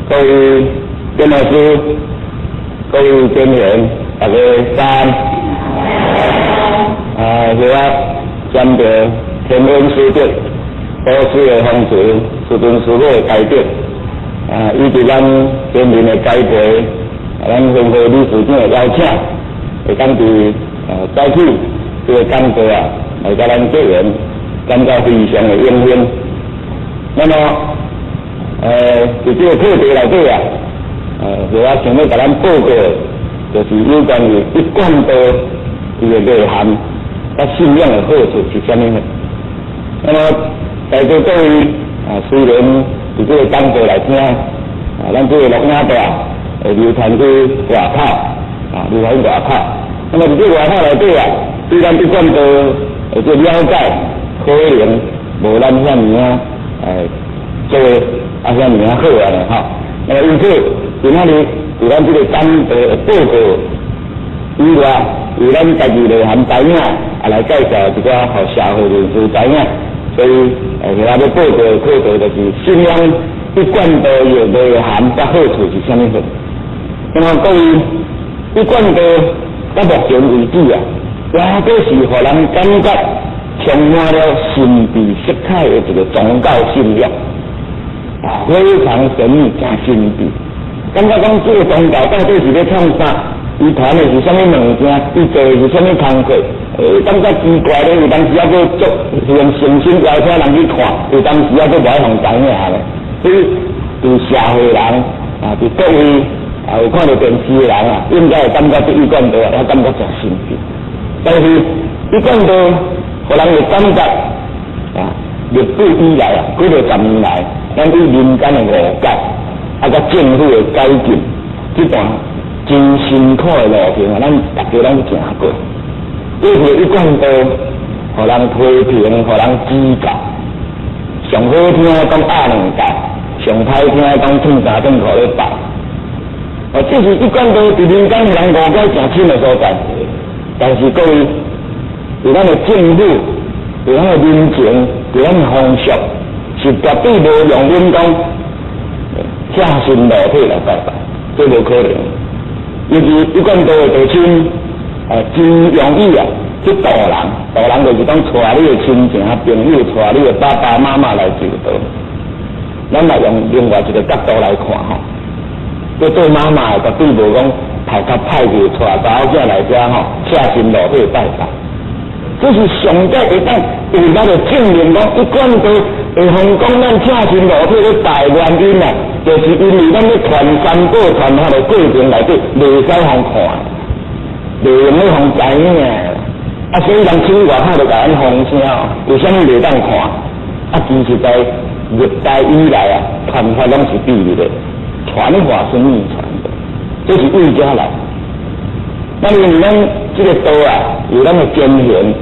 各位郑老師，各位店員，大家早安。啊，是我沾著天恩師德、導師的風垂、師尊師母的開德，啊，以及咱先人的栽培，啊，咱分會理事長的邀請，會當佇早起這個講座啊，來佮咱結緣，感覺非常的榮幸。那麼，佇這個課題內底啊，我想欲共咱報告的，就是有關於一貫道伊的內涵，佮信仰的好處是啥物呢？那麼在座各位啊，雖然佇這個講座來聽，啊，咱這個錄影帶會流傳去外口，啊，流傳外口。那麼佇這個外口內底啊，對咱一貫道的這了解，可能無咱遐爾仔，做啊遐爾仔好啊呢吼。那麼因此，今仔日佇咱這個講座的報告以外，由咱家己內涵知影，啊來介紹一寡予社會人士知影。所以，今仔欲報告的課題就是信仰一貫道的內涵佮好處是啥物貨。那麼各位，一貫道到目前為止啊，也閣是予人感覺充滿了神秘色彩的一個宗教信仰，啊，非常神秘、誠神秘。感覺講這個宗教到底是咧創啥？伊傳的是啥物物件？伊做的是啥物工課？感覺奇怪咧，有當時猶閣足用誠心邀請人去看，有當時猶閣無愛予知影咧。所以，佇社會人啊，佇各位啊有看著電視的人啊，應該會感覺這一貫道啊，感覺誠神秘。但是，一貫道，予人會感覺啊，歷史以來啊，幾落十年來，咱對民間的誤解，啊，佮政府的改進，這段真辛苦的路程啊，咱大家攏行過。過去一貫道，予人批評，予人指教，上好聽講鴨兩教，上歹聽講褪衫褪褲咧拜。哦，這是一貫道佇民間予人誤解誠深的所在。但是各位，佇咱的政府，佇咱的民情，佇咱的風俗，是絕對無容忍講赤身露體來拜拜，這無可能。尤其一貫道的道親，啊，真容易啊去導人，導人就是講帶你的親情朋友，帶你的爸爸媽媽來就道。咱來用另外一個角度來看吼，這做媽媽的絕對無講頭殼歹去帶查某囝來遮吼，赤身露體拜拜。這是上蓋會當有力的證明講，一貫道會予講咱赤身露體咧拜原因啊，就是因為咱咧傳三寶傳法的過程內底，袂使予看，袂用咧予知影。啊，所以人出去外口就共咱放聲哦，為啥物袂當看？啊，其實在歷代以來啊，傳法攏是秘密的，傳法是秘傳的，這是為遮來。咱因為咱這個道啊，有咱的先賢，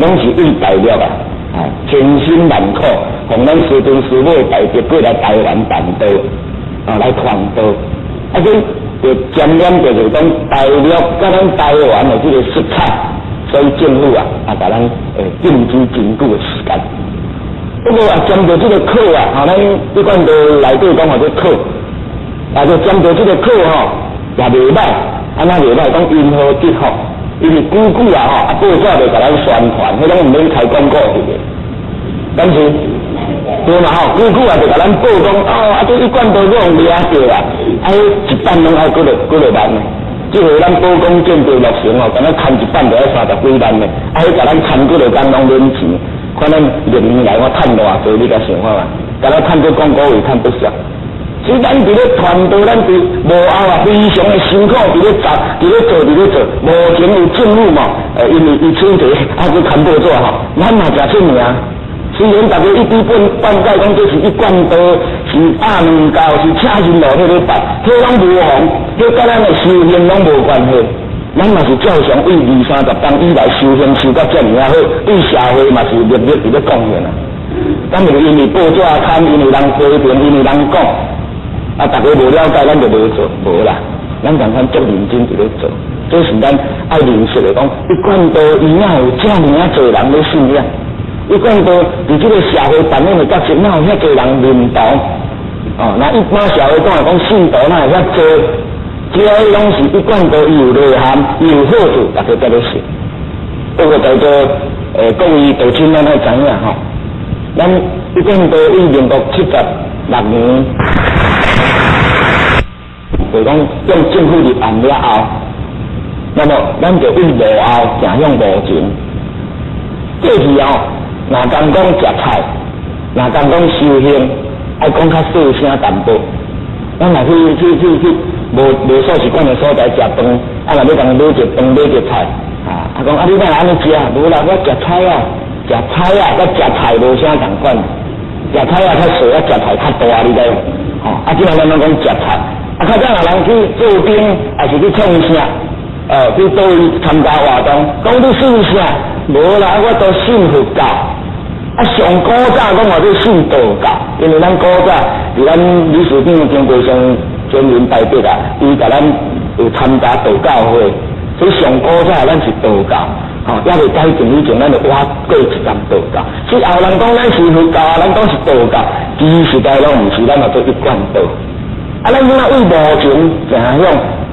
攏是為大陸啊，啊，千辛萬苦，奉咱師尊師母的大德過來台灣辦道，啊，來傳道。啊，所以就沾染著就是講大陸佮咱台灣的這個色彩，所以政府啊，啊，共咱禁止真久的時間。不過啊，針對這個課啊，吼，咱一貫道內底講號做課，啊，就針對這個課吼，也袂歹。按怎袂歹？講因禍得福，因為久久啊吼，啊報紙就共咱宣傳，彼攏毋免開廣告去的。但是對嘛吼，久久啊就共咱報講，哦，啊這一貫道予人掠著啊，啊彼一版攏愛幾落幾落萬呢。這回咱寶光建築落成哦，敢若牽一版就愛三十幾萬呢，啊彼共咱牽幾落工攏免錢，看咱歷年來我趁偌濟，你敢想看覓？敢若趁這廣告費趁不少。所以咱佇咧傳道，咱佇幕後啊，非常的辛苦，佇咧做，佇咧做，佇咧做。目前有政府嘛，因為伊手提啊去牽報紙吼，咱嘛誠出名。雖然大家一知半解講這是一貫道，是鴨兩教，是赤身露體咧拜，彼攏無妨，彼佮咱的修行攏無關係。咱嘛是照常為二三十冬以來修行修甲遮爾仔好，對社會嘛是默默佇咧貢獻啊。咱是因為報紙刊，因為人批評，因為人講。啊！大家無了解，咱就無做，無啦。咱仝款足認真佇咧做，這是咱愛認識的講，一貫道伊哪有遮爾仔濟人咧信仰？一貫道佇這個社會扮演的角色，哪有遐濟人認同？哦，那一般社會講來講，信徒哪會遐濟？這攏是一貫道伊有內涵，伊有好處，大家才咧信。不過在座各位道親，咱愛知影吼，咱一貫道於民國76年，就講向政府立案了後，那麼咱就對幕後走向幕前。過去哦，若講講食菜，若講講修行，愛講較細聲淡薄。咱若去去去去無無素食館的所在食飯，啊若欲共買一飯買一菜，啊啊講啊你哪會按呢食？無啦，我食菜啊，食菜啊，佮食菜無啥仝款。食菜啊較細，啊食菜較大，你知無？吼，啊這馬咱攏講食菜，啊較早若人去做兵，抑是去創啥？去佗位參加活動，講你信啥？無啦，我都信佛教。啊，上古早講話你信道教，因為咱古早佇咱理事長張國生專員代表啊，伊共咱有參加道教會，所以上古早咱是道教，吼，猶未改正以前，咱就倚過一站道教。所以後人講咱是佛教啊，咱講是道教，其實在攏毋是，咱嘛做一貫道。啊，咱這馬對幕前走向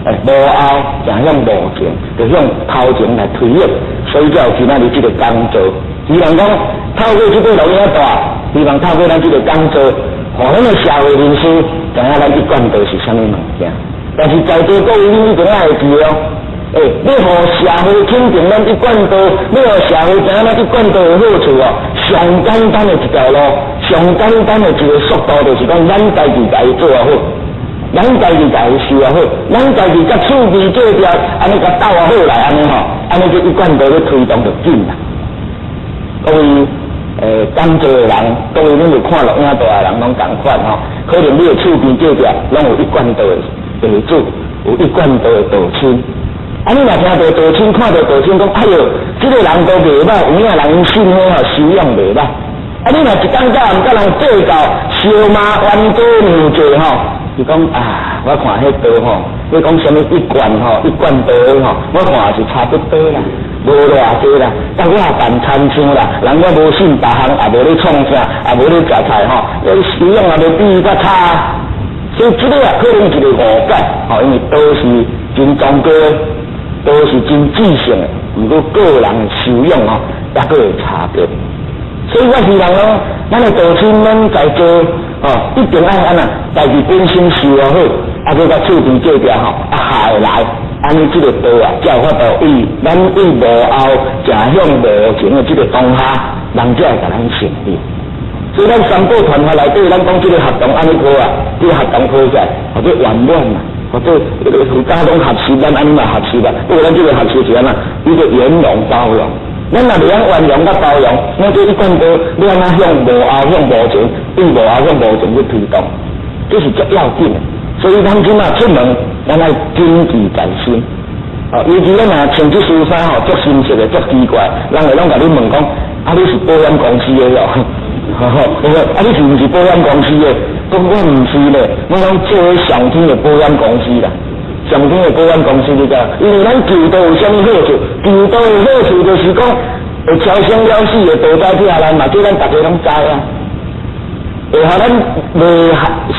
幕後走向幕前，就向頭前來推演，所以才有今仔日這個講座。希望講透過這個錄影帶，希望透過咱這個講座，予咱的社會人士知影咱一貫道是啥物物件。但是在座各位，你一定愛會記哦，欸，欲予社會肯定咱一貫道，欲予社會知影咱一貫道的好處哦，上簡單的一條路，上簡單的一個速度，就是講咱家己共伊做好。咱家己共伊修好，咱家己佮厝邊隔壁，按呢共鬥好來，按呢吼，按呢就一貫道咧推動就緊啦。各位講座的人，各位恁有看錄影帶的人，攏仝款吼。可能你的厝邊隔壁攏有一貫道的地主，有一貫道的道親。啊，你若聽著道親，看著道親，講哎喲，這個人都袂䆀，有影人𪜶信彼吼修養袂䆀。啊，你若一工到晚佮人計較，相罵冤家娘濟吼。伊講啊，我看彼道吼，你講啥物一貫吼，一貫道的吼，我看也是差不多啦，無偌濟啦。但我也辦親像啦，人我無信別項，也無咧創啥，也無咧食菜吼，修養也無比伊較差。所以這個也可能一個誤解，吼，因為道是真崇高，道是真至聖的，毋過個人的修養吼，抑閣會差別。所以我希望講，咱的道親，咱在座吼，一定愛按怎，家己本身修好，啊，閣佮厝邊隔壁吼，啊合會來，按呢這個道啊，才有法度對咱對幕後走向幕前的這個當下，人才會共咱承認。所以咱三寶團法內底，咱講這個活動按呢好啊，這個活動好起來，或者圓滿啊，或者佛家攏學習，咱按呢嘛學習啦。不過咱這個學習是按怎？一個圓融包容。咱若袂曉圓融佮包容，咱這一貫道欲按怎向幕後向幕前，對幕後向幕前去推動，這是足要緊的。所以咱這馬出門，咱愛謹記在心。哦，尤其咱若穿這身衫吼，足深色的，足奇怪，人會攏共你問講：啊，你是保險公司的哦？吼吼，啊，你是毋是保險公司的？講我毋是咧，我講做上天的保險公司啦。上天的保險公司你知？因為咱求道有啥物好處？求道的好處就是講，會超生了死的道在疼咱嘛，叫咱逐家攏知啊。會予咱未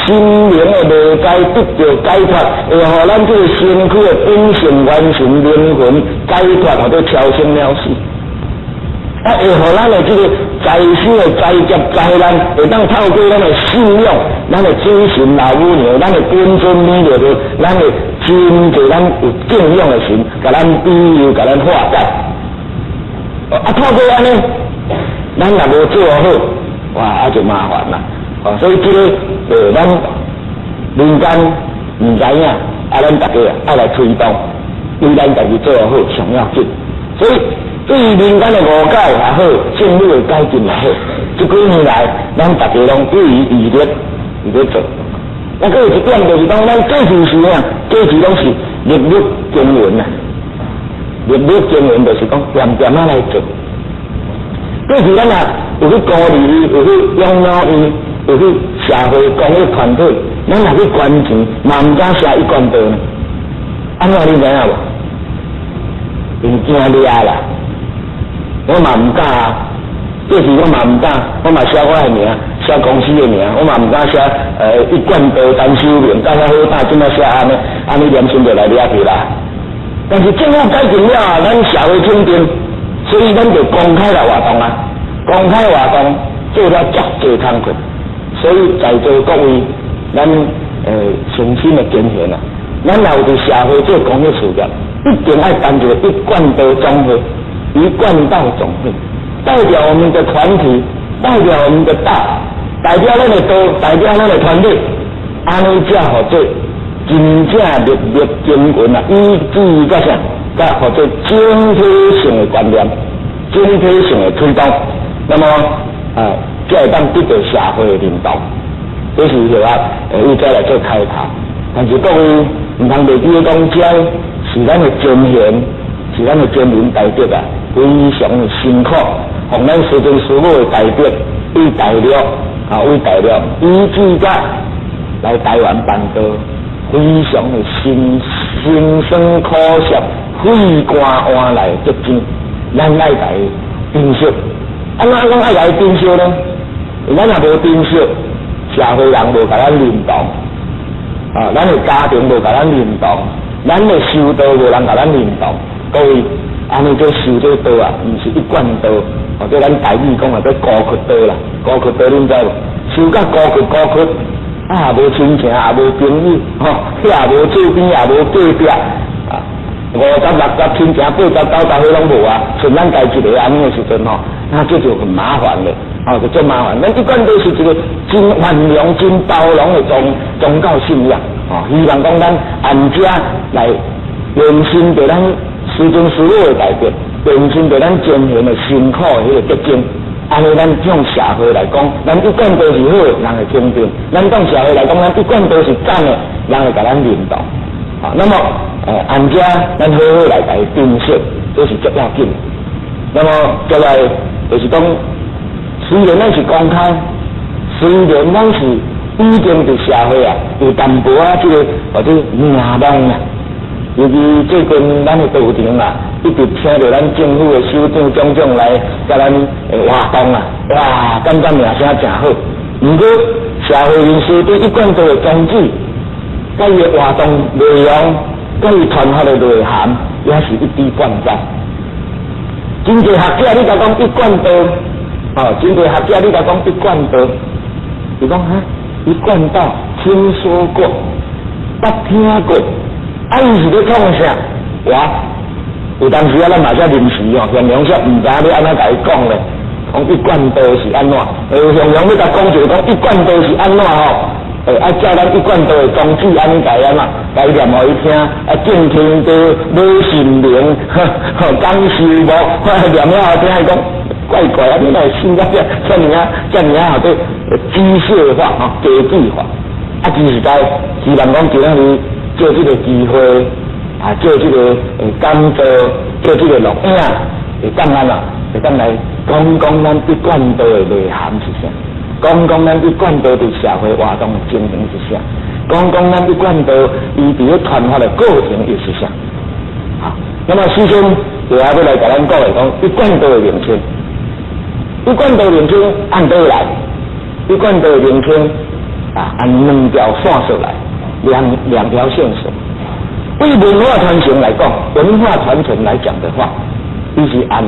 心靈的迷界得著解脫，會予咱這個身軀的本性完成靈魂解脫，或者超生了死。啊，會予咱的這個財生的財劫災難，會當透過咱的信仰，咱的祖神老母娘，咱的本尊彌勒佛，咱的真濟咱有敬仰的神，共咱庇佑，共咱化解。啊，透過按呢，咱若無做好，哇，啊就麻煩啦。哦，所以這個咱民間毋知影，啊，咱大家愛來推動，對咱家己做好上要緊。所以對於民間的誤解也好，政府的改進也好，這幾年來，咱大家攏不遺餘力佇咧做。啊，閣有一點就是講，咱過去是啥？過去攏是日日耕耘啊，日日耕耘就是講恬恬仔來做。過去咱若有去孤兒院，有去養老院，有去社會公益團體，咱若去捐錢，嘛毋敢寫一貫道呢。按怎你知影無？𪜶驚掠啦，我嘛毋敢啊。這時我嘛毋敢，我嘛寫我的名，寫公司的名，我嘛毋敢寫一貫道陳修明，甲遐好膽，這馬寫按呢，按呢良心就來掠去啦。但是政府改進了啊，咱社會肯定，所以咱就公開來活動啊，公開活動做了足濟工課，所以在座各位，咱誠心的建議啊，咱若有佇社會做公益事業，一定愛辦一個一貫道總會，一貫道總會，代表我們的團體，代表我們的道，代表咱的道，代表咱的團體，按呢才號做真正粒粒耕耘啊，以至甲啥，甲號做整體性的觀念，整體性的推動，那麼啊，才會當得到社會的認同。這是就話，伊再來做開頭。但是各位毋通袂記講，這是咱的前賢，是咱的先人大德啊，非常的辛苦，奉咱師尊師母的大德，為大陸啊，為大陸，以至甲來台灣辦道，非常的辛辛酸苦澀，血汗換來的結晶，咱愛共伊珍惜。按怎講愛共伊珍惜呢？咱若無珍惜，社會人無共咱認同，啊，咱的家庭無共咱認同，咱的修道無人共咱認同。各位，按呢做修這道啊，毋是一貫道，或者咱台語講啊，叫孤窟道啦，孤窟道恁知無？修甲孤窟孤窟，啊，無親情，也無朋友，吼，遐也無厝邊，也無隔壁，啊，50、60親情，80、90彼攏無啊，剩咱家己一个按呢的時陣吼，那這就很麻煩了。哦，就足麻煩。咱一貫都是一個真寬容、真包容的宗教信仰。哦，希望講咱按這來延伸著咱師尊師母的大德，延伸著咱前賢的辛苦的彼個結晶。按呢，咱向社會來講，咱一貫都是好的，人會肯定；咱向社會來講，咱一貫都是讚的，人會共咱認同。啊，那麼，按這咱好好來共伊珍惜，這是足要緊。那麼，接來就是講，雖然咱是公開，雖然咱是已經佇社會啊有淡薄仔這個或者名望啊，尤其最近咱的道場啊，一直請著咱政府的首長種種來共咱活動啊，哇，感覺名聲誠好。毋過社會人士對一貫道的宗旨，佮伊的活動內容，佮伊傳發的內涵，也是一知半解。真濟學者你共講一貫道。哦，真濟學者你共講一貫道，伊講哈，一貫道聽說過，捌聽過，啊，伊是咧創啥？哇，有當時啊，咱嘛才臨時哦，現場說毋知影欲按怎共伊講咧，講一貫道是按怎？現場欲共講一個講一貫道是按怎吼？啊，照咱一貫道的宗旨按呢共伊按怎？共伊念予伊聽，啊，敬天地，老神明，吼，講修木，念了後聽伊講。怪怪啊！你哪會信甲這遮爾啊遮爾啊，號做機械化吼，機器化。啊，其實在希望講今仔日借這個機會啊，借這個講座，借這個錄影，會當按怎？會當來講講咱一貫道的內涵是啥？講講咱一貫道佇社會活動的情形是啥？講講咱一貫道伊佇咧傳發的過程又是啥？好，那麼首先就要來共咱講的講一貫道的名稱。一貫道名稱按佗來？一貫道名稱啊，按兩條線索來，兩條線索。對文化傳承來講，文化傳承來講的話，伊是按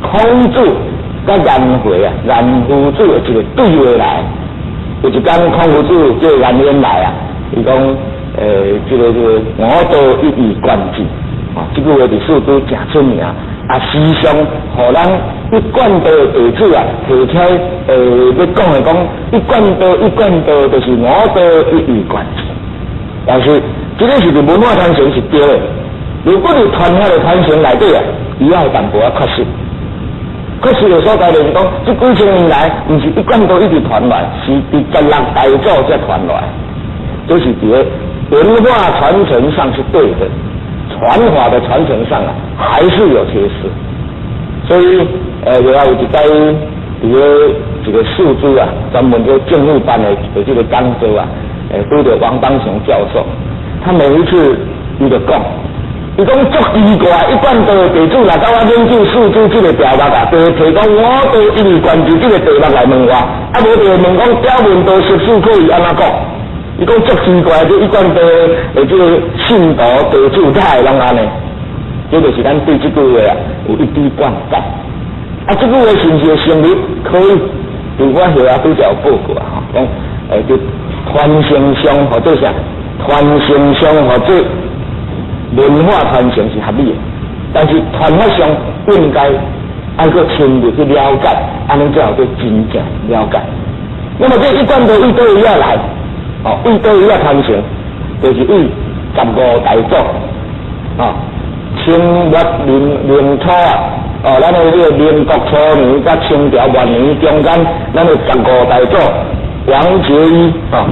孔子佮顏回啊，顏夫子的一個對話來。有一工孔夫子叫顏淵來啊，伊講，這個吾道一以貫之，啊，這句話佇四書誠出名。啊，時常予咱一貫道的弟子啊，提起來，欲講的講，一貫道，一貫道，就是吾道一以貫之。但是，這個是佇文化傳承是對的。如果佇傳法的傳承內底啊，伊也有淡薄仔缺失。缺失的所在就是講，這幾千年來，毋是一貫道一直傳來，是佇十六大祖才傳來，這是佇個文化傳承上是對的。傳法的傳承上啊，還是有缺失，所以，就有一擺佇咧一個四書啊，專門做政府辦的這個講座啊，拄著王邦雄教授，他每一次伊就講，伊講足奇怪，一貫道的地主來到我研究四祖這個條目啊，就提講我都因為關注這個題目來問我，啊無就問講表面道十四可以按怎講？伊講足奇怪，這一貫道的這個信徒地主哪會攏按呢？這就是咱對這句話啊有一知半解。啊，這句話是毋是會成立？可以，佇我後啊拄才有報告啊，吼，講佇傳承上或者啥，傳承上或者文化傳承是合理的，但是傳法上應該愛閣深入去了解，按呢才有閣真正了解。那麼這一貫道為佗位仔來，哦，為佗位仔傳承，就是為十五大祖，哦，清末民民初啊，哦，咱的這個民國初年佮清朝末年中間，咱的十五大祖王覺一，哦。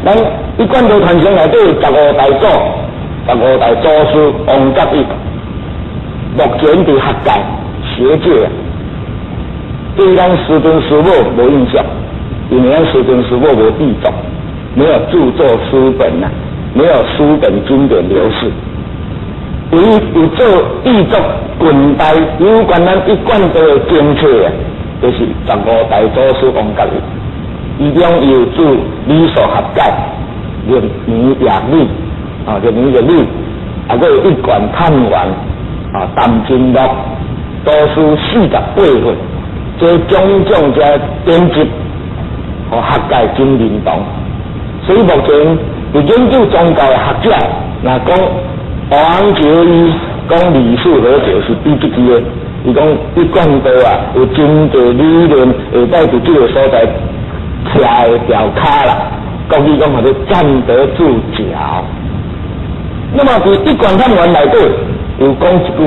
咱一貫道傳承內底十五大祖，十五大祖師王覺一，目前佇學界、學界啊，對咱師尊師母無印象，因為咱師尊師母無著作，沒有著作書本啊，沒有書本經典流失。唯一有做著作近代有關咱一貫道的經冊啊，就是十五大祖師王覺一。伊中有著理數學解、入門入理，啊，入門入理，啊，閣有一貫探源，啊，談經錄，祖師48份，這種種這典籍，予學界真認同。所以目前佇研究宗教的學者，若講王覺一講理數和解是比這句的，伊講一貫道啊，有真濟理論會當佇這個所在。徛會牢跤啦，國語講號做站得住腳。那麼佇一貫探源內底有講一句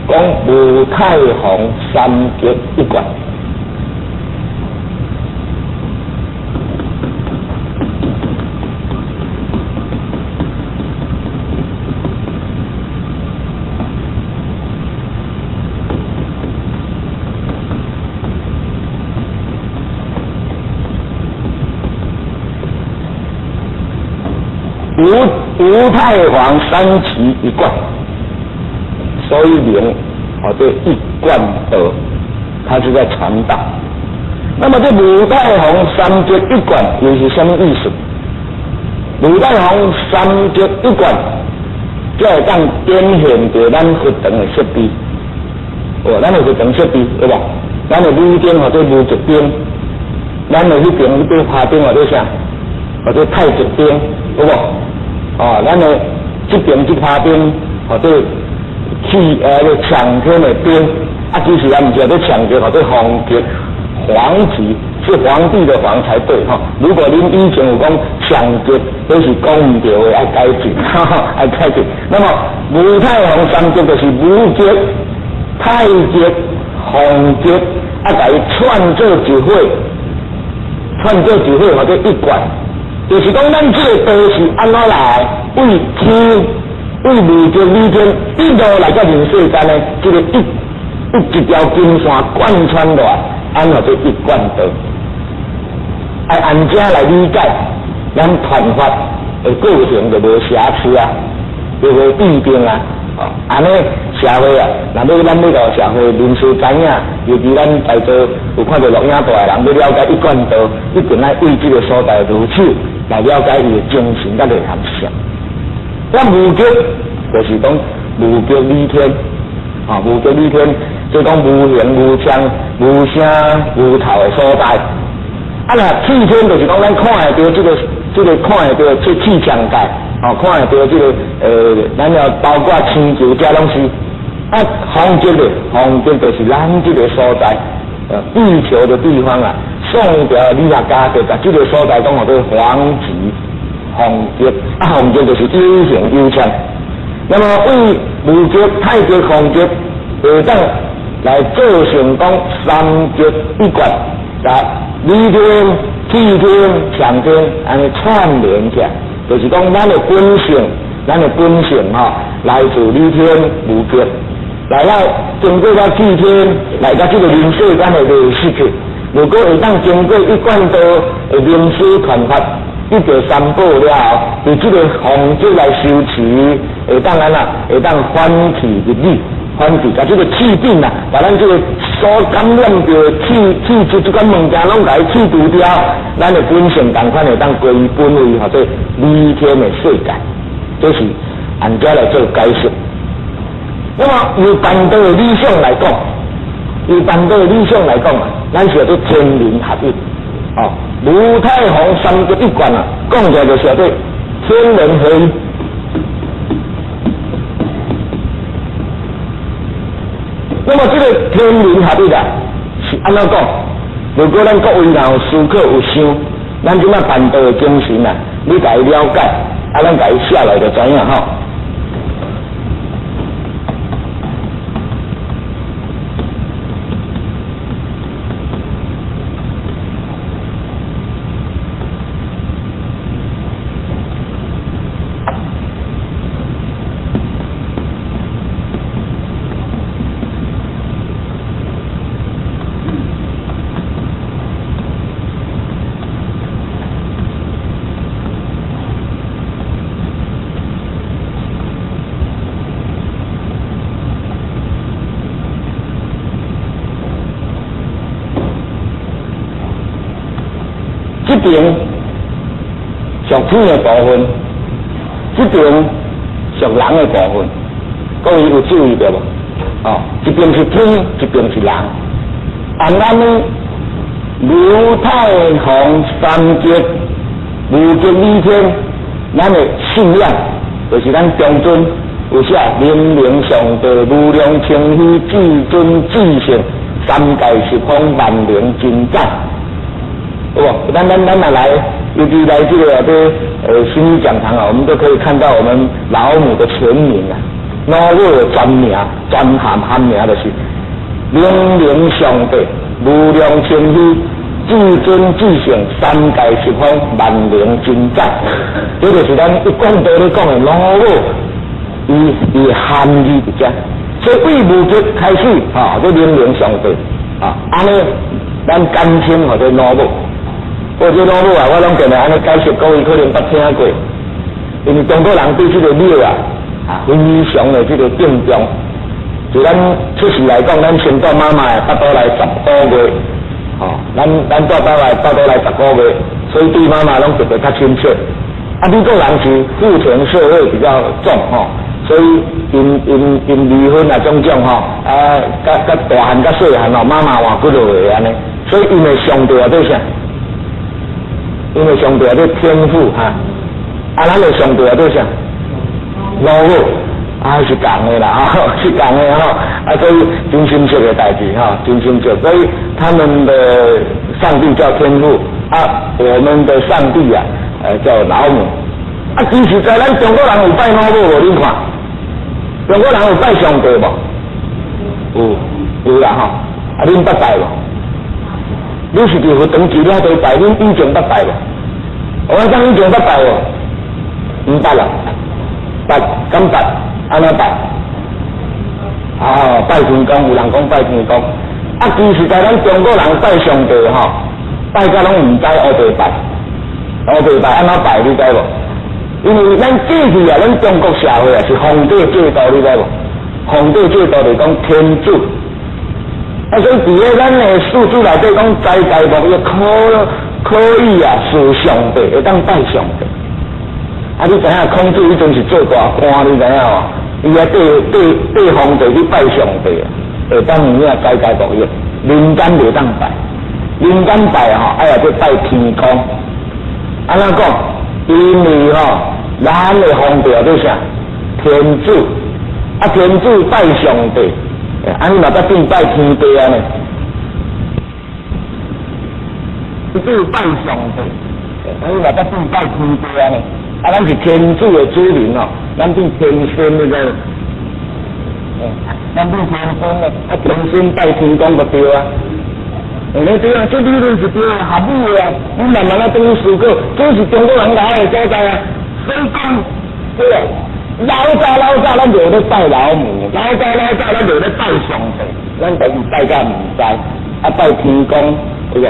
話，講吳太皇三極一貫。吳太皇三期一貫，所以名號做一貫道，他是在傳道。那麼這吳太皇三極一貫又是什麼意思？吳太皇三極一貫，才會當展現著咱佛堂的設備。哦，咱的佛堂設備對無？咱的武燈或者無極燈，咱的彼邊彼塊拍燈或者啥，或者太極燈，有無？哦，咱的這邊這拍燈或者氣個搶天的燈，啊，其實也毋是叫做搶極，或者皇極，皇極是皇帝的皇才對吼。如果恁以前有講搶極，彼是講毋對的，愛改進，愛改進。那麼吳太皇三極就是無極、太極、鳳極，啊，共伊串做一伙，串做一伙，或者一貫，就是講咱這個道是按怎來？為天、為無極、理天一路來到人世間呢？這個一條金線貫穿落來，按怎做一貫道？愛按這來理解，咱傳法的過程就無瑕疵啊，就無弊病啊。哦，按呢社會啊，若欲咱欲予社會人士知影，尤其咱在座有看著錄影帶的人，欲了解一貫道，一定愛為這個所在入手來了解伊的精神佮內涵是啥。咱無極就是講無極理天，啊，無極理天，即講無形無相無聲無頭的所在。啊，若氣天就是講咱看會著這個看會著這氣象界。哦，看會著這個，咱要包括星球這攏是啊，方極的，方極就是咱這個所在，地球的地方啊。宋朝理學家就共這個所在講號做方極，方極啊，方極就是有形有相。那麼為無極、太極、方極會當來做成講三極一貫，共理天、氣天、象天按呢串聯起來。就是講咱的本性，咱的本性吼，來自理天無極，來到經過了氣天，來到這個人世間的未失去。如果會當經過一貫道的明師傳法，得到三寶了後，佇這個方則來修持，會當按怎？會當反去入理，反去，共這個氣病啊，把咱這個所感染著的氣氣質這款物件攏共伊去除掉，咱的本性仝款會當歸於本位，或者理天的世界，這是按這來做解釋。那麼由辦道的理想來講，由辦道的理想來講啊，咱是叫做天人合一，哦，無太行三極一貫啊，講起來就是叫做天人合一。那麼這個天人合一啊，是按怎講？如果咱各位若有思考有想，咱這擺辦道的精神啊，你共伊了解，啊，咱共伊寫來就知影吼。這邊屬天的部分，這邊屬人的部分，各位有注意到無？哦，一邊是天，一邊是人。按按呢，劉太行三極無極理天，咱的信仰就是咱中尊有寫明明上帝無量清虛至尊至聖三界十方萬靈真長。有無？咱咱咱若來，尤其來這個啊，這心理講堂啊，我們都可以看到我們老母的全名啊，老母的全名、全含含名就是明明上帝無量清虛至尊至聖三界十方萬靈真長，這就是咱一貫道咧講的老母，伊伊含義佇遮。所以對無極開始，吼，這明明上帝，啊，按呢，咱簡稱號做老母。我這老母啊，我攏定定按呢解釋，各位可能捌聽過，因為中國人對這個母啊，啊，非常的這個敬重。就咱出世來講，咱先蹛媽媽的腹肚內15個月，吼，咱咱蹛爸爸的腹肚內十五月，所以對媽媽攏特別較親切。啊，美國人是父權社會比較重，吼，所以𪜶𪜶𪜶離婚啊種種吼，啊，佮佮大漢佮細漢吼，媽媽換幾落個按呢，所以𪜶的上帝啊做啥？𪜶的上帝啊做天父哈，啊，咱的上帝啊做啥？老母。啊，是仝的啦，吼，是仝的吼，啊，所以真親切的代誌吼，真親切。所以他們的上帝叫天父，啊，我們的上帝啊，叫老母。啊，其實在咱中國人有拜老母無？恁看，中國人有拜上帝無？有，有啦吼。啊，恁捌拜無？你是佇佛堂祈了都拜，恁以前捌拜無？我講以前捌拜無？毋捌啦，捌，敢捌？按怎拜？哦，拜天公，有人講拜天公。啊，其實在咱中國人拜上帝吼，拜甲攏毋知烏白拜，烏白拜按怎拜你知無？因為咱過去啊，咱中國社會啊是皇帝制度，你知無？皇帝制度就講天子。啊，所以佇咧咱的史書內底講，齋大木伊可可以啊，事上帝，會當拜上帝。啊，你知影孔子彼陣是做大官，你知影無？伊啊對對對皇帝去拜上帝啊，會當有影齋大木伊，民間袂當拜，民間拜吼，愛去拜天公。按怎講？因為吼，咱的皇帝做啥？天子，啊天子拜上帝，按呢嘛才變拜天地按呢。天子拜上帝，按呢嘛才變拜天地按呢。啊，咱是天主的子民哦，咱變天孫你知無？咱變天孫咧，啊天孫拜天公就對啊。欸，對啊，這理論是對的，合理的啊。你慢慢仔轉去思考，這是中國人來的所在啊。所所以講，對啊，老早老早咱就咧拜老母，老早老早咱就咧拜上帝，咱就是拜甲毋知，啊拜天公，對無？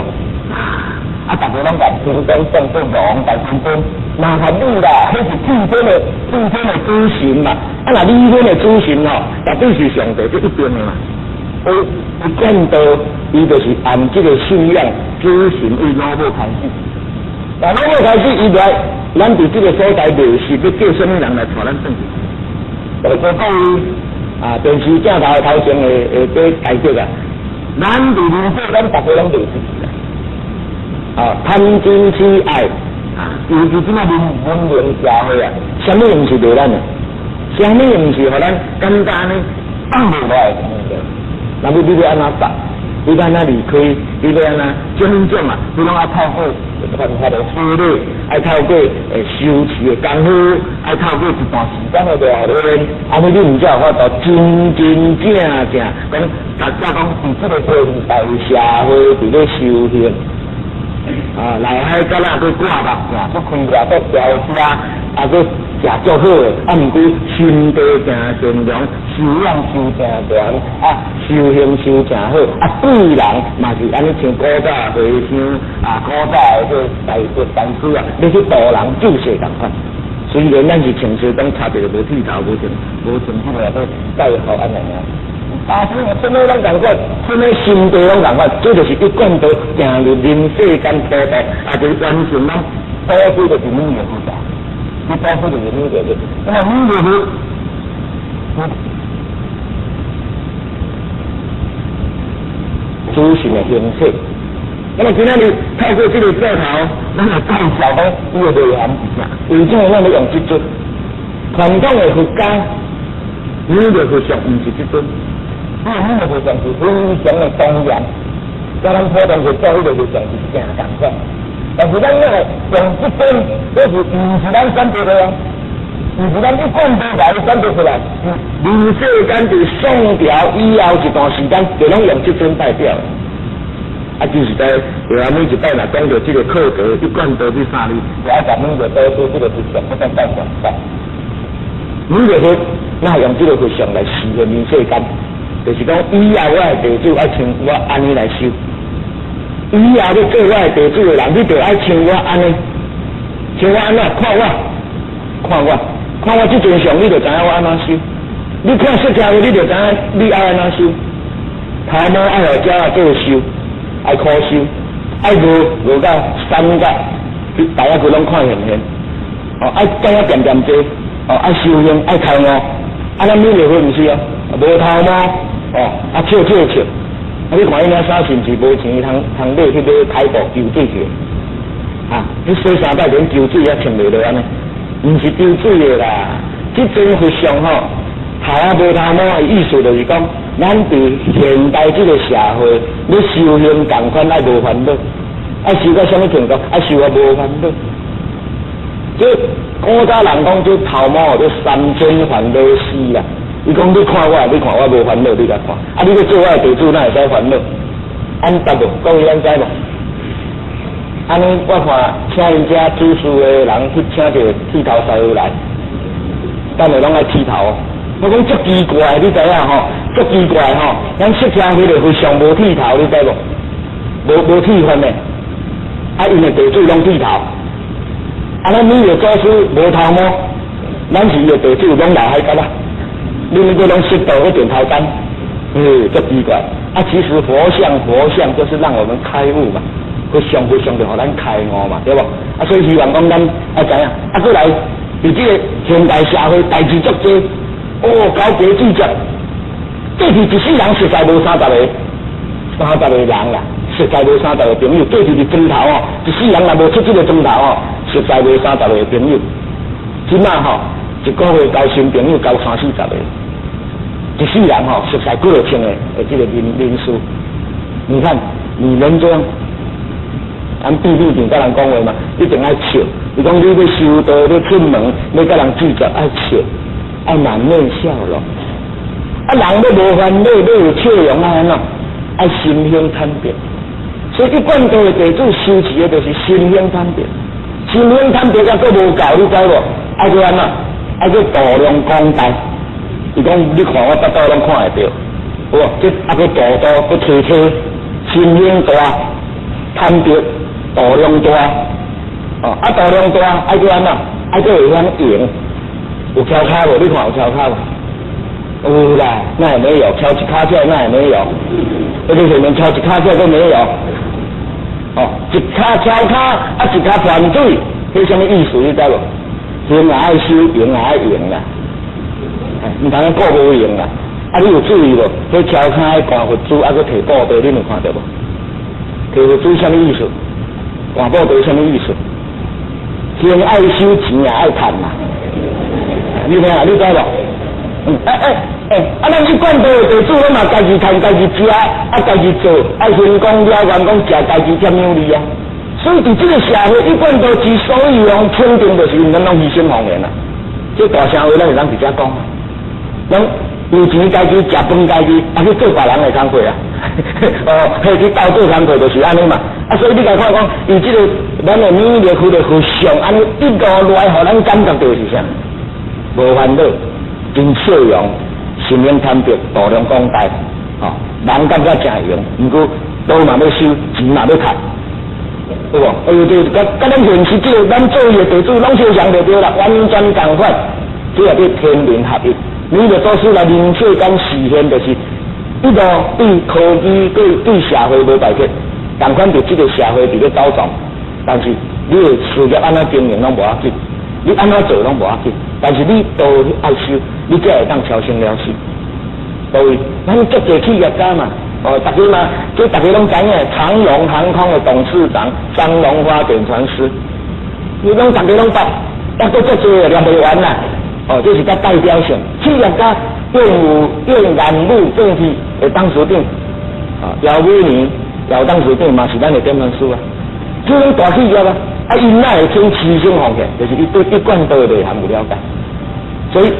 啊，逐家攏共天公當做王大將軍，嘛合理啦，彼是天的主神嘛。啊，若你阮的主神吼，絕對是上帝，這一定的嘛。一貫道，伊就是按這個信仰主神為老母開始。那老母開始，伊來，咱佇這個所在袂是欲叫啥物人來帶咱轉去？就是講啊，電視鏡頭頭前會會解釋啊。咱佇人世間，逐家攏袂識啊，貪嗔癡愛啊，尤其這馬文明社會啊，啥物毋是袂咱的，啥物毋是予咱簡單呢放袂落來的物件。那你欲按怎放？你欲按怎離開？你欲按怎種種啊？你攏愛透過傳法的修理，愛透過修持的功夫，愛透過一段時間的磨練，按呢你毋才有法度真真正正講，大家講佇這個現代社會佇咧修行。啊，內海蛤仔閣掛目鏡，閣開了閣調車，啊，閣食足好的，啊，毋過心地誠善良，修養修誠懸，啊，修行修誠好，啊，對人嘛是按呢像古早和尚啊，古早的這大德大師啊，欲去度人救世仝款。雖然咱是穿西裝，插一個無剃頭，無穿彼個戴帽按呢爾。啊，啥物攏仝款，啥物心地攏仝款，這就是一貫道行入人世間普渡，啊，就是完成咱祖師就是彌勒佛，這祖師就是彌勒佛。那麼彌勒佛，主神的形式。那麼今仔日透過這個鏡頭，咱來介紹講伊的內涵是啥？為啥咱欲用這尊？傳統的佛家，彌勒佛像毋是這尊。這個彌勒佛像是非常的莊嚴，佮咱普通佛祖彼个佛像是誠仝款。但是咱那用這尊，這是毋是咱選擇的啊？毋是咱一貫道來選擇出來。人世間佇宋朝以後一段時間，就攏用這尊代表。啊，就是在下每一擺若講著這個課題，一貫道這三字，就愛共彌勒祖師這個佛像，不當代表拜。彌勒佛，那用這個佛像來示現人世間。就是講，以後我的弟子愛像我按呢來修。以後欲做我的弟子的人，你就愛像我按呢，像我按怎看我，看我，看我這尊像，你就知影我按怎修。你看釋迦佛，你就知影你愛按怎修。頭毛愛予鳥仔做修，愛苦修，愛餓餓到三甲，大家佢攏看現現。哦，愛坐遐恬恬坐，哦，愛修行，愛開悟。啊，咱彌勒佛毋是哦，無頭毛。哦，啊笑笑笑，啊你看伊領衫是毋是無錢通通買去買開布抽水去？啊，你洗三擺連抽水也穿袂落按呢？毋是抽水的啦，這尊佛像吼，頭仔無頭毛的意思就是講，咱佇現代這個社會，欲修行仝款愛無煩惱，愛修到啥物程度？愛修到無煩惱。這古早人講這頭毛叫三千煩惱絲啦。伊講你看我，你看我無煩惱，你共看。啊，你欲做我的弟子，哪會使煩惱？按答無？各位咱知無？按呢，我看請𪜶遮主事的人去請一个剃頭師傅來，等下攏愛剃頭。我講足奇怪，你知影吼？足奇怪吼！咱釋迦牟尼佛上無剃頭，你知無？無剃髮的，啊，𪜶的弟子攏剃頭。啊，咱彌勒祖師無頭毛，咱是伊的弟子攏留海角仔。你們這攏適度一點頭乾，嗯，足奇怪。啊，其實佛像就是讓我們開悟嘛，佛像佛像就予咱開悟嘛，對無？啊，所以希望講咱愛知影，啊，閣來佇這個現代社會代誌足濟，哦，交雞水食，過去一世人實在無三十个，30個人啦，實在無三十個朋友。過去佇磚頭哦，一世人若無出這个磚頭哦，實在無三十個朋友。這馬吼，一個月交新朋友交三四十個，一世人吼熟似幾落千個的這個人數。你看，你能這樣？咱秘密定佮人講話嘛，一定愛笑。伊講你欲修道，欲出門，欲佮人聚集，愛笑，愛滿面笑容。啊，人欲無煩惱，欲有笑容，愛按怎？愛心胸坦白。所以一貫道的弟子修持的就是心胸坦白。心胸坦白，閣無夠，你知無？愛閣按怎？愛閣度量廣大。伊講你看我腹肚攏看會著，有無？這啊閣度度閣提提，心胸大，坦白，度量大，哦，啊度量大，愛閣按怎？愛閣會曉用，有蹺跤無？你看有蹺跤無？有啦，那也沒有，蹺一跤車那也沒有，那個前面蹺一跤車都沒有。哦，一跤蹺跤，啊一跤噴水，彼啥物意思？你知無？胸也愛收，用也愛用啦，毋通顧無用啦。啊，你有注意無？彼蹺跤的懸佛珠，啊，閣提布袋，你有看著無？提佛珠啥物意思？懸布袋啥物意思？胸愛收，錢也愛趁嘛。你聽啊，你知無？欸欸欸，啊，咱一貫道的地主，攏嘛家己趁，家己食，啊，家己做，啊，先講了，員講食家己佔有利啊。所以佇這個社會，一貫道之所以用肯定，就是因為咱攏犧牲奉獻啊。這大聲話，咱會當直接講啊。咱有錢家己食飯，家己啊去做別人的工課啊。哦，彼去鬥做工課就是按呢嘛。啊，所以你共看講，伊這個咱的彌勒佛的佛像，按呢一路來，予咱感覺著是啥？無煩惱，真笑容，心胸坦白，度量廣大，吼，人感覺誠閒，毋過道嘛欲修，錢嘛欲趁，對無？哎喲，對，佮佮咱現實這個，咱做伊的地主攏相像就對啦，完全仝款，這也叫天人合一。彌勒祖師來人世間示現，就是一路對科技、對對社會無排斥，仝款佇這個社會佇咧鬥撞，但是你的事業按怎經營攏無要緊，你按怎做攏無要緊，但是你都愛修，你才會當超生了死。各位，咱足濟企業家嘛，哦，逐家嘛，這逐家攏知影，長榮航空的董事長張榮發點傳師，你攏逐家攏捌，抑閣足濟念袂完啦。哦，這是較代表性，企業家燕武燕然武電器的董事長，啊，姚美玲姚董事長嘛是咱的點傳師啊。這種大企業啊，啊，𪜶哪會肯犧牲奉獻？就是伊對一貫道的內涵有了解。所以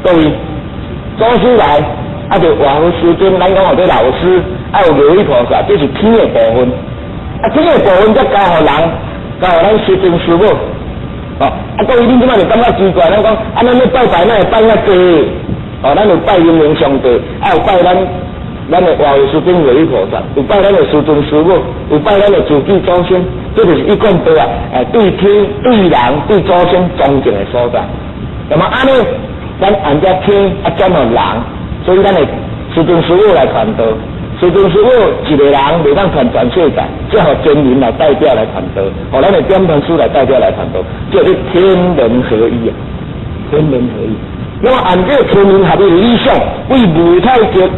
各位祖師來，啊，就活佛師尊，咱講號做老師，啊，有妙理菩薩，這是天的部分。啊，天的部分才交予人，交予咱師尊師母。哦，啊，各位，恁這擺就感覺奇怪，咱講，啊，咱欲拜拜，哪會拜遐濟？哦，咱有拜陰靈上帝，啊，有拜咱咱的活佛師尊妙理菩薩，有拜咱的師尊師母，有拜咱的自己祖先，這就是一貫道啊！對天、對人、對祖先尊敬的所在。那麼按呢，咱按照天啊轉予人，所以咱的師尊師母來傳道。師尊師母一個人袂當傳全世界，只予真人來代表來傳道，予咱的點傳師來代表來傳道，叫做天人合一啊！天人合一。那麼按這個天人合一的理想，為無太極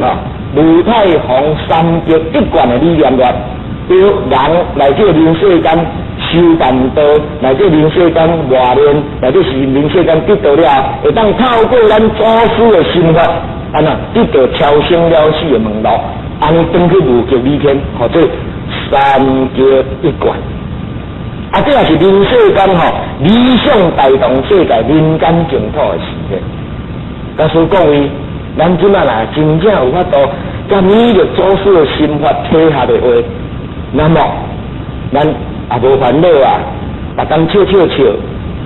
啊、無太洪三極一貫的理念來，對人來這個人世間修辦道，來這人世間磨練，來這是人世間得道了，會當透過咱祖師的心法，按怎得到超生了死的門路，按呢轉去無極理天，號做三極一貫。啊，這也是人世間吼理想大同世界人間淨土的實現。假使各位，咱這擺若真正有法度，共彌勒祖師的心法契合的話，那麼咱也無煩惱啊，逐工笑笑笑，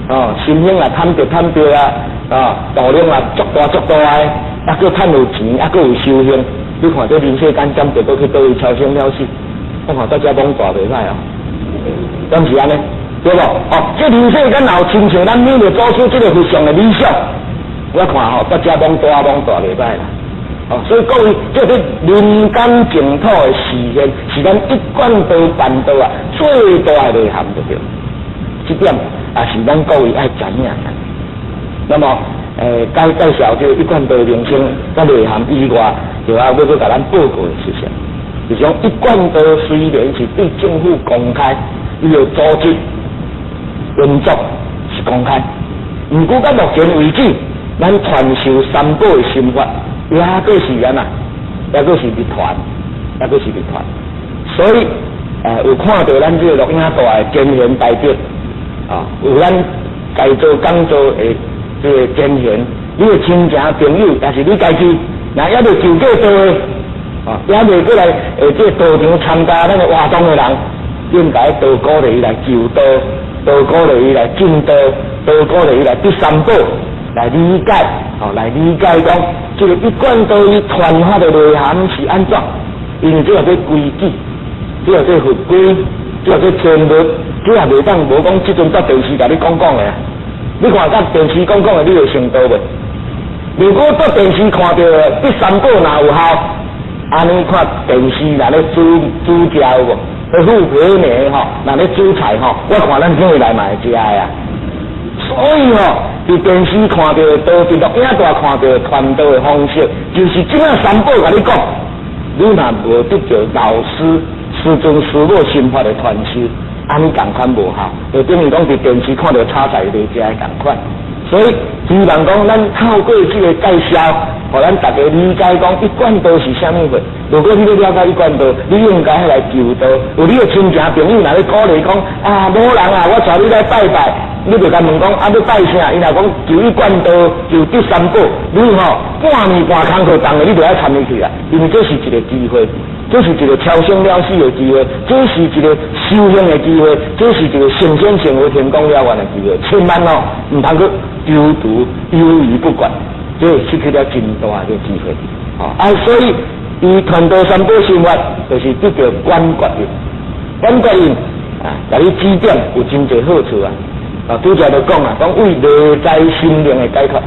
哦，心胸也坦白坦白啊，啊，度量也足大足大的，啊，閣趁有錢，啊，閣有修行，你看這人世間敢著閣去佗位超生了死？我看大家罔大袂歹哦，敢是按呢？對無？哦，這人世間若有親像咱彌勒祖師這個佛像的理想，我看吼，大家罔大罔大袂歹啦。哦，所以各位，這個人間淨土的實現，是咱一貫道辦道啊最大的內涵就對。這點也是咱各位愛知影的。那麼，該介紹這個一貫道名稱佮內涵以外，就還欲閣共咱報告的事情，就是講一貫道雖然是對政府公開，伊的組織運作是公開，毋過到目前為止，咱傳授三寶的心法，抑閣是按怎？抑閣是秘傳，抑閣是秘傳。所以，有看著咱這個錄影帶的真賢大德，啊，有咱該做講座的這個真賢，你的親情朋友，抑是你家己，若猶未求過道的，啊，猶未過來這個道場參加咱的活動的人，應該多鼓勵伊來求道，多鼓勵伊來進道，多鼓勵伊來得三寶，來理解，吼，來理解講，這個一貫道伊傳法的內涵是按怎？因為這叫做規矩，這叫做佛規，這叫做天律，這也袂當無講，這陣在電視共你講講的啊！你看佮電視講講的，你會成道袂？如果在電視看著得三寶若有效，按呢看電視若咧煮煮食有無？彼富婆呢吼，若咧煮菜吼，我看咱叫伊來嘛會食的啊！所以吼，佇電視看著的，佇錄影帶看著傳道的方式，就是這馬三寶共你講，你若無得著老師師尊師母心法的傳授，按呢仝款無效，就等於講佇電視看著炒菜袂食的仝款。所以希望講，咱透過這個介紹，予咱大家理解講一貫道是啥物貨。如果你欲了解一貫道，你應該來求道。有你的親情朋友若咧鼓勵講啊，某人啊，我帶你來拜拜，你就共問講啊，欲拜啥？伊若講求一貫道，求得三寶，你吼半暝半空課動的，你就愛參伊去啊，因為這是一個機會。這是一個超生了死的機會，這是一個修行的機會，這是一個成仙成佛天公了願的機會。千萬哦，毋通閣猶豫猶豫不決，這會失去了真大的機會。啊，所以伊傳道三寶心法，就是得著觀覺印，觀覺印啊，共你指點有真濟好處啊。啊，拄才就講啊，講為內在心靈的解脫，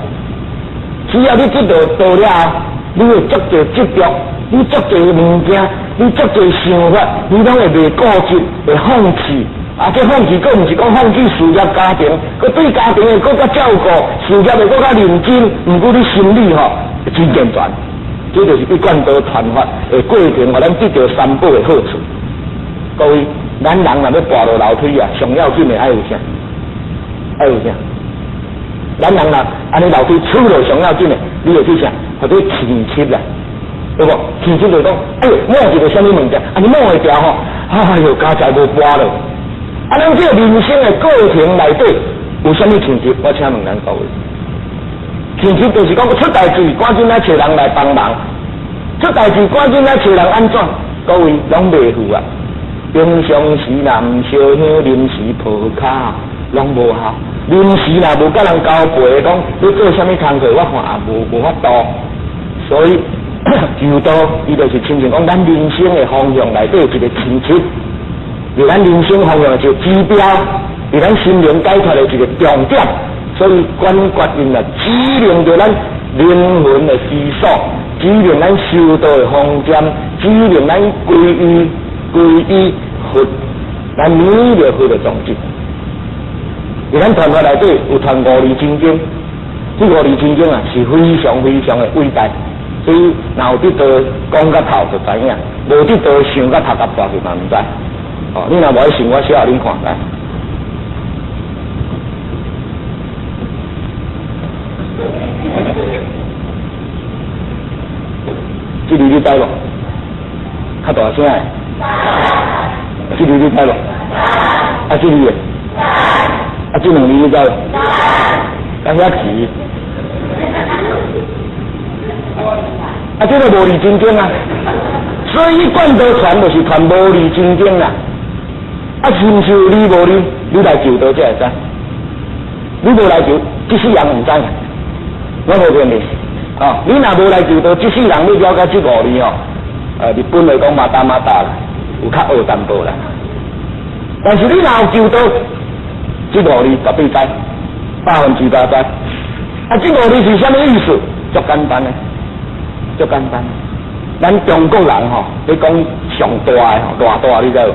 只要你得著道了後，你會足濟執著。你足濟物件，你足濟想法，你攏會袂固執，會放棄。啊，這放棄閣毋是講放棄事業家庭，閣對家庭會閣較照顧，事業會閣較認真。毋過你心理吼真健全，這就是一貫道傳法的過程，予咱得著三寶的好處。各位，咱人若欲跋落樓梯啊，上要緊的愛有啥？愛有啥？咱人若按呢樓梯出落上要緊的，你會去啥？予做氣息啦。對無？天生就講，哎喲，摸一个啥物物件，啊你摸會著吼，哎喲，佳哉無跋落。啊，咱這個人生的過程內底有啥物天職？我請問咱各位，天職就是講出代誌，趕緊來揣人來幫忙；出代誌，趕緊來揣人按怎？各位攏袂赴啊！平常時若毋燒香，臨時抱跤，攏無效。臨時若無佮人交陪，講欲做啥物工課，我看也無法度。所以。求道，伊就是親像講，咱人生的方向內底一個清晰，是咱人生方向的一個指標，是咱心靈解脫的一個重點。所以，觀覺印啊，指明著咱靈魂的歸宿，指明咱修道的方針，指明咱歸依歸依佛，咱彌勒佛的宗旨。佇咱傳法內底有傳五字真經，這五字真經啊是非常非常的偉大。所以，若有得道講甲透就知影，無得道想甲頭殼破去嘛毋知。哦，你若無愛信，我寫予恁看來。這字你知無？較大聲的。這字你知無？啊，這字的。啊，這兩字你知無？敢遐遲？啊，這个無字真經啊，所以一貫道傳就是傳無字真經啦。啊，是毋是有字無字？你來求道才會知。你無來求，這世人毋知。我無騙你，哦，你若無來求道，這世人欲了解這五字哦，日本話講まだまだ啦，有較學淡薄啦。但是你若有求道，這五字絕對知，100%知。啊，這五字是啥物意思？足簡單的，足簡單。咱中國人吼，咧講上大的吼，偌大你知無？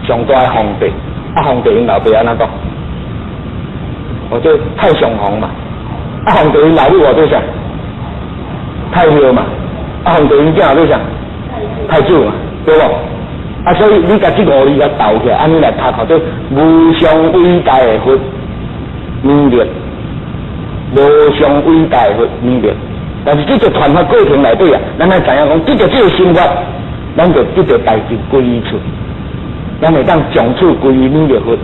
上大的皇帝，啊，皇帝𪜶老爸按怎講？號做太上皇嘛。啊，皇帝𪜶老母號做啥？太后嘛。啊，皇帝𪜶囝號做啥？太子嘛，對無？啊，所以你共這五字共鬥起來，按呢來讀，號做無上偉大的佛彌勒。無上偉大的佛彌勒，但是這個傳法過程內底啊，咱愛知影講，得著這個心法，咱就得著代誌歸依處，咱會當從此歸依彌勒佛。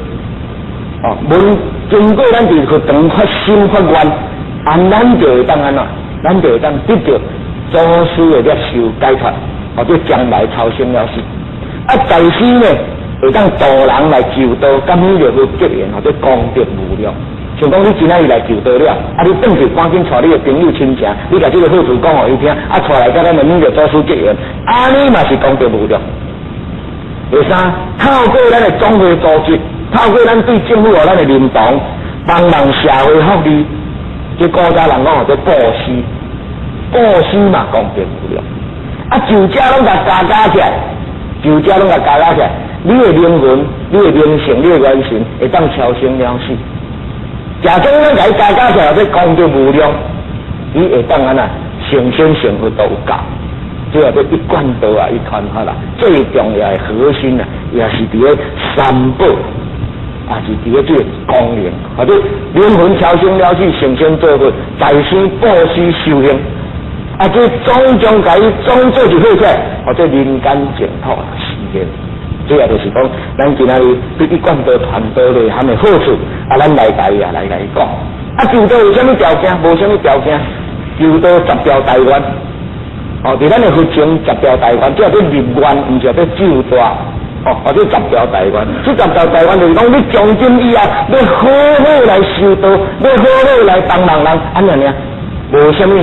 哦，無經過咱佇佛堂發心發願，按咱就會當按怎？咱就會當得著祖師的攝受解脫，或者將來超生了死。啊，在世呢，會當度人來求道，佮免著佛結緣，號做功德無量。像講你今仔日來求道了，啊，你轉去趕緊帶你的朋友親情，你共這个好處講予伊聽，啊，帶來佮咱的免著祖師結緣，按呢嘛是功德無量。第三，透過咱的總會組織，透過咱對政府予咱的認同，幫忙社會福利，這古早人講號做布施，布施嘛功德無量。啊，就這攏共加加起來，就這攏共加加起來，你的靈魂、你的靈性、你的元神，會當超生了死。假裝咱共伊加加起來，這功德無量，你會當按怎成仙成佛都有夠。這個一貫道啊，一傳法啦，最重要的核心啊，也是佇咧三寶，也是佇咧這个功能，或者靈魂超生了死，成仙做佛，在生布施修行，啊，這種種共伊總做一伙起來，或者人間淨土實現。這個就是講，咱今仔日對一貫道傳道內涵的好處，啊，咱來共伊啊，來共伊講。啊，求道有啥物條件？無啥物條件，求道十條大願。哦，佇咱的佛經十條大願，這叫做立願，毋是叫做咒大。哦，或者十條大願，這十條大願就是講，你從今以後欲好好來修道，欲好好來幫忙人，按呢爾。無啥物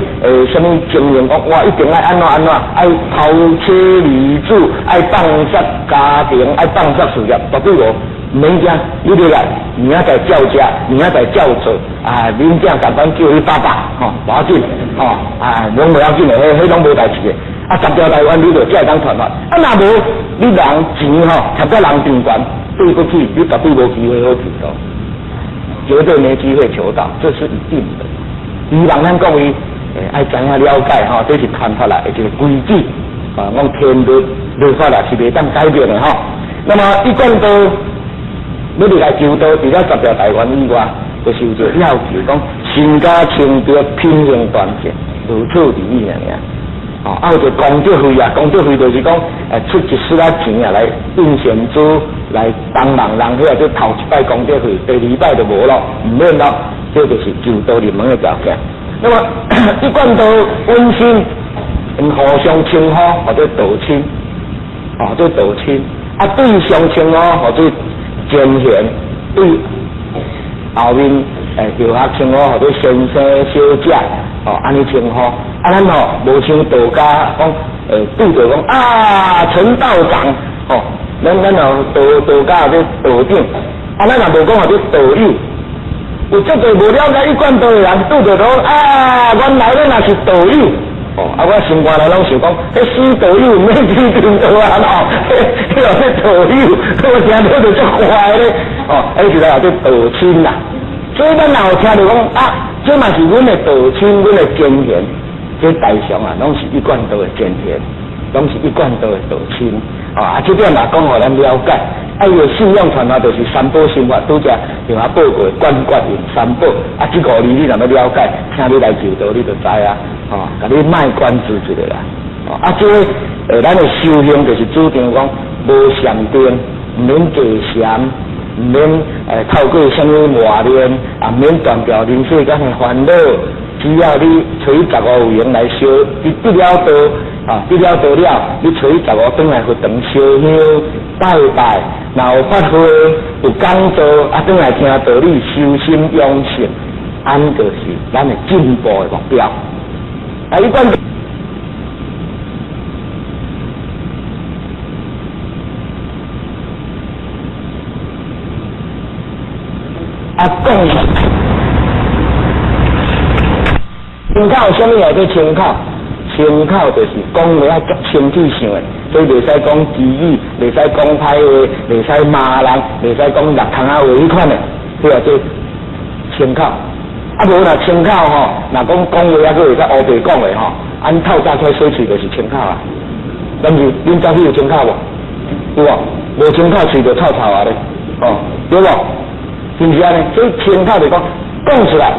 啥物情形，講我一定愛按怎按怎，愛拋妻離子，愛放捨家庭，愛放捨事業，絕對無，毋免驚，你入來，明仔載照食，明仔載照做，啊，恁囝共款叫你爸爸，吼，無要緊，吼，啊，攏無要緊的，彼彼攏無代誌的。啊，十條大願你就才會當傳法，啊，若無你人錢吼，貼甲人貧懸，對不起，你絕對無機會好求道，絕對沒機會求道，這是一定的。希望咱各位愛知影了解吼，這是傳法來的一個規矩啊，講天律律法啦是袂當改變的吼。那麼一貫道欲入來求道，除了十條大願以外，就是有一個要求，講身家清白、品行端正，如此而已爾爾。哦，啊有一個功德費啊，功德費就是講，出一絲仔錢啊來印善資來幫忙人，彼個做頭一擺功德費，第二擺就無咯，毋免咯。這就是求道入門的條件。那麼一貫道溫馨，互相稱呼號做道親，號做道親。啊，對上稱呼號做前賢，對後面後學稱呼號做先生、小姐，哦，按呢稱呼。啊，咱吼無像道家講，對著講啊，陳道長，吼，咱咱吼道道家號做道長，啊，咱也無講號做道友。有足濟無了解一貫道的人，拄著講啊，原來恁也是道友，哦，啊，我心肝內攏想講，彼死道友毋免去求道啊，吼，彼號做道友，我聽著就足壞咧，哦，彼是來號做道親啦。所以咱若有聽著講啊，這嘛是阮的道親，阮的前賢，這大常啊，攏是一貫道的前賢，攏是一貫道的道親，哦，啊，這點嘛講予咱了解。啊，伊的信仰傳法就是三寶心法，拄才向我報告的觀覺用三寶。啊，這五字你若欲了解，請你來求道，你就知啊。吼，共你賣關子一下啦。哦，啊，這个咱的修行就是主張講無禪定，毋免坐禪，毋免透過啥物磨練，也毋免斷掉人世間的煩惱，只要你揣十五有閒來修，你得了道，啊，得了道了，你揣十五轉來佛堂燒香拜拜，若有法會有講座，啊，轉來聽道理，修心養性，按呢就是咱的進步的目標。啊，你管。啊，講清口，啥物叫做清口？清口就是講話愛足清氣想的，所以袂使講綺語，袂使講歹話，袂使罵人，袂使講六窗仔話彼款的，彼個叫清口。啊，無若清口吼，若講講話猶閣會使烏白講的吼，按透早起來洗喙就是清口啊。敢是恁早起有清口無？有無？無清口喙就臭臭啊咧，吼，對無？是毋是按呢？所以清口就講講出來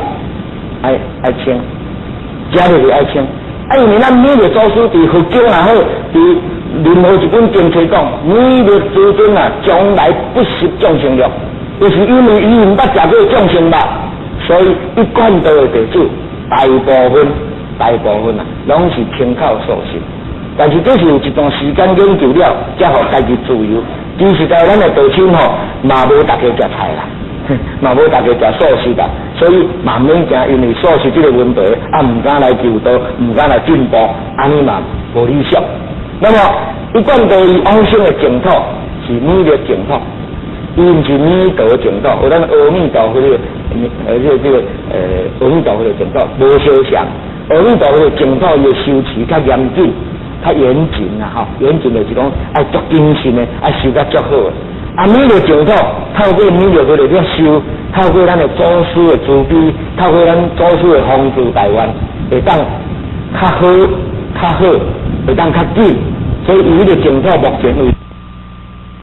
愛愛清，食落去愛清。啊，因為咱每個祖師佇佛經也好，佇任何一本經冊講，彌勒師尊啊，從來不食眾生肉，就是因為伊毋捌食過眾生肉，所以一貫道的弟子大部分、大部分啊，攏是清口素食。但是這是有一段時間研究了，才予家己自由其實在咱的道親吼，嘛無逐家食菜啦，嘛無逐家食素食啦，所以嘛免驚，因為素食這個問題，啊，毋敢來求道，毋敢來進步，按呢嘛無理想。那麼一貫道伊往生的淨土是彌勒淨土，伊毋是彌陀淨土，和咱阿彌陀佛這個，這個阿彌陀佛的淨土無相像。阿彌陀佛的淨土伊的修持較嚴謹、較嚴謹啊！吼，嚴謹就是講愛足謹慎的，愛修甲足好的。啊，彌勒淨土透過彌勒佛的這修，透過咱的祖師的慈悲，透過咱祖師的宏慈大願，會當較好、較好，會當較緊。所以伊彼個淨土目前為。